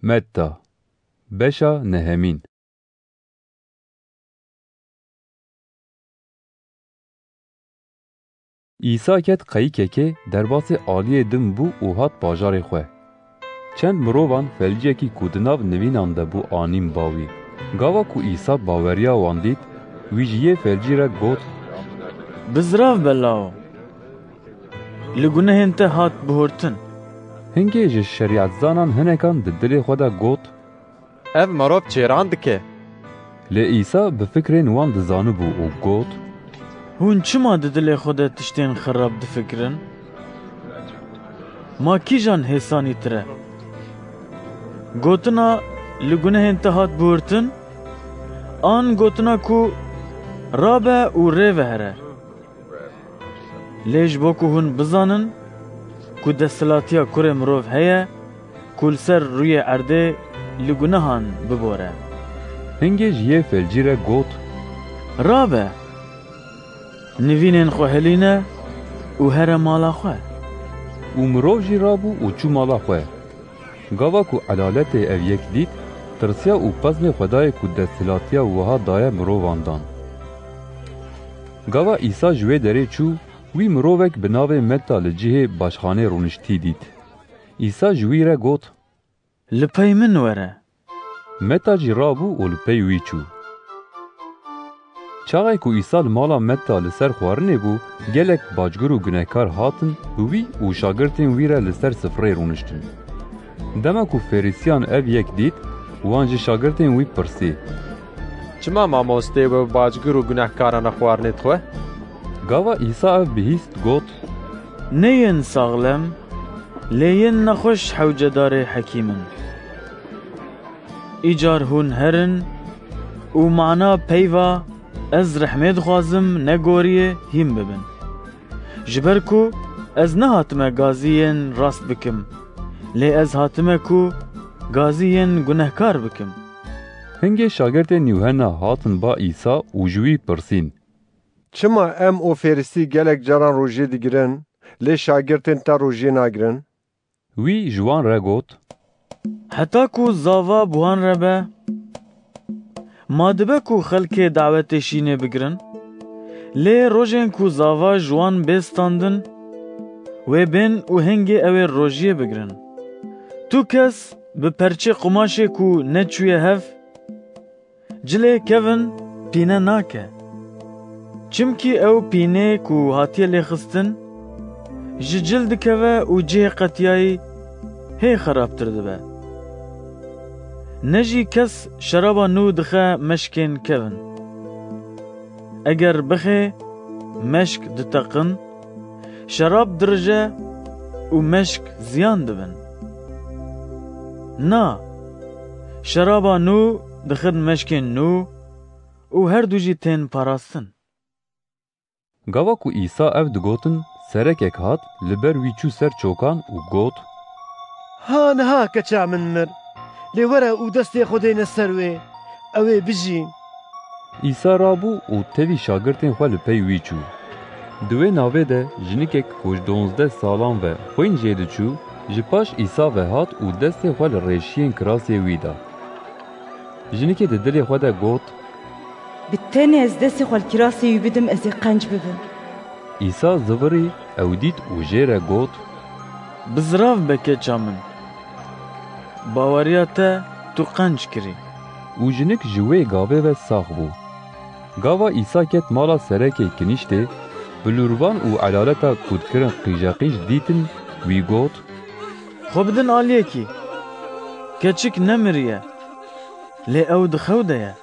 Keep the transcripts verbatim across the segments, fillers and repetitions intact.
Metta, beşa nehemîn. Îsa ket qeyikekê, derbasê aliyê din bû û hat bajarê xwe. Çend mirovan felciyekî ku di nav nivînan de bû anîn ba wî. Gava ku Îsa baweriya wan dît, wî ji yê felcî re got, Bizrav be lawo! Li gunehên te hat bihurtin. Hingê ji şerîetzanan hinekan di dilê xwe de got, Ev mirov çêran dike. Lê Îsa bi fikrên wan dizanibû û got, Hûn çima di dilê xwe de tiştên xerab difikirin? Ma kîjan hêsanîtir e? Gotina li gunehên te hat bihurtin, an gotina ku rabe û rê vehere? Lê ji bo ku hûn bizanin ku desthilatiya Kurê Mirov heye ku li ser rûyê erdê li gunehan bibore. Hingê ji yê felcî re got, Rabe, nivînên xwe hilîne û here mala xwe. Û mirov jî rabû û çû mala xwe. Gava ku elaletê ev yek dît, tirsiya û qezmê xwe dayê ku desthilatiya wiha daye mirovan dan. Gava Îsa ji wê derê çû, wî mirovek bi navê Metta li cihê başxanê rûniştî dît. Îsa ji wî re got, Li pey min were. Metta jî rabû û li pey wî çû. Çaxê ku Îsa li mala Metta li ser xwarinê bû, gelek bacgir û gunehkar hatin bi wî û şagirtên wî re li ser sifreyê rûniştin. Dema ku Ferîsiyan ev yek dît, wan ji şagirtên wî pirsî, Çima mamostê we bi bacgir û gunehkaran re xwarinê dixwe? Gava Îsa ev bihîst, got, Ne yên saxlem, lê yên nexweş hewcedarê hekîm in. Îcar hûn herin û mana peyva Ez rehmê dixwazim ne goriyê hîn bibin. Ji ber ku ez nehatime gazî yên rast bikim, lê ez hatime ku gazî yên gunehkar bikim. Hingê şagirtên Yûhenna hatin ba Îsa û ji wî pirsîn, Çima em û Fêrisî gelek caran rojiyê digirin, lê şagirtên te rojiyê nagirin? Wî ji wan re got, Heta ku zava bi wan re be, ma dibe ku xelkê dawetê şînê bigirin? Lê rojên ku zava ji wan bê standin, wê bên û hingê ew ê rojiyê bigirin. Tu kes bi perçê qumaşê ku neçûye hev, cilê kevin pîne nake. Çimkî ew pînê ku hatiye lêxistin, ji cil dikeve û cihê qetiyayî hê xerabtir dibe. Ne jî kes şeraba nû dixe meşkên kevin. Eger bixê, meşk diteqin, şerab dirije û meşk ziyan dibin. Na, şeraba nû dixin meşkên nû û her du jî tên parastin. Gava ku Îsa ev digotin, serekek hat, li ber wî çû ser çokan û got, Ha niha keça min mir, lê were û destê xwe dêne ser wê, ew ê bijî. Îsa rabû û tevî şagirtên xwe li pey wî çû. Di wê navê de jinikek ku ji donzdeh salan ve xwîn jê diçû, ji paş Îsa ve hat û destê xwe li rêşiyên kirasê wî da. Jinikê di dilê xwe de got, Bi tenê ez destê xwe li kirasê wî bidim, ez ê qenc bibim. Îsa zivirî, ew dît û jê re got, Bizirav be keça min. Baweriya te tu qenc kirî. Û jinik ji wê gavê ve sax bû. Gava Îsa ket mala serekê kinîştê, bi lûrvan û elaleta ku dikirin qîjeqîj dîtin, wî got, Xwe bidin aliyekî. Keçik nemiriye, lê ew di xew de ye.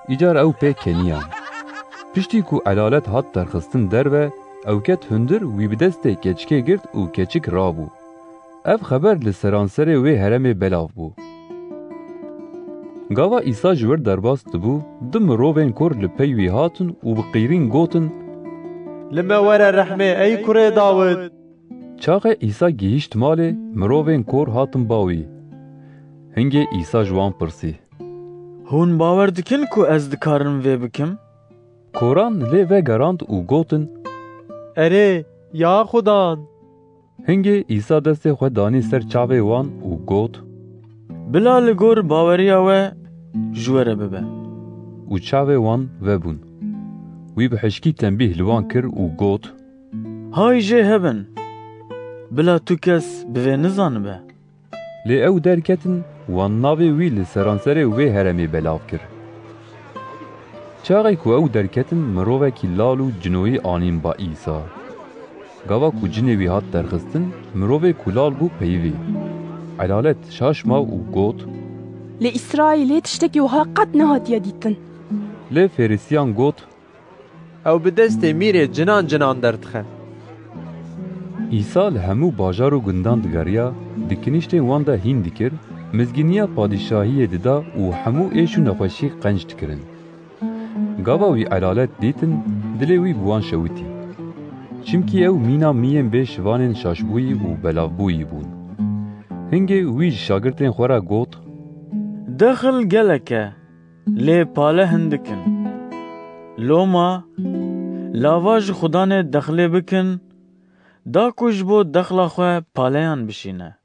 Îcar ew pê keniyan. Piştî ku elalet hat derxistin derve, ew ket hundir, wî bi destê keçikê girt û keçik rabû. Ev xeber li seranserê wê herêmê belav bû. Gava Îsa ji wir derbas dibû, du mirovên kor li pey wî hatin û bi qîrîn gotin, Li me were rehmê, ey kurê Dawid! Çaxê Îsa gihîşt malê, mirovên kor hatin ba wî. Hingê Îsa ji wan pirsî, Hûn bawer dikin ku ez dikarim vê bikim? Koran lê vegerand û gotin, Erê, ya Xudan! Hingê Îsa destê xwe danî ser çavê wan û got, Bila li gor baweriya we ji we re bibe. Û çavê wan vebûn. Wî bi hişkî tembîh li wan kir û got, Hay jê hebin, bila tu kes bi vê nizanibe. Lê ew derketin, wan navê wî li seranserê wê herêmê belav kir. Çaxê ku ew derketin, mirovekî lal û cinoyî anîn ba Îsa. Gava ku cinê wî hat derxistin, mirovê ku lal bû peyivê. Elalet şaş ma û got, Li Îsraîlê tiştekî wiha qet nehatiye dîtin. Lê Fêrisiyan got, Ew bi destê mîrê cinan cinan derdixe. Îsa li hemû bajar û gundan digeriya, di kiniştên wan de hîn dikir, mizgîniya padîşahiyê dida û hemû êş û nexweşî qenc dikirin. Gava wî elalet dîtin, dilê wî bi wan şewitî. Çimkî ew mîna miyên bê şivanên şaşbûyî û belavbûyî bûn. Hingê wî ji şagirtên xwe re got, Dexil gelek e, lê pale hindik in. Loma, lava ji Xudanê dexilê bikin, da ku ji bo dexla xwe paleyan bişîne.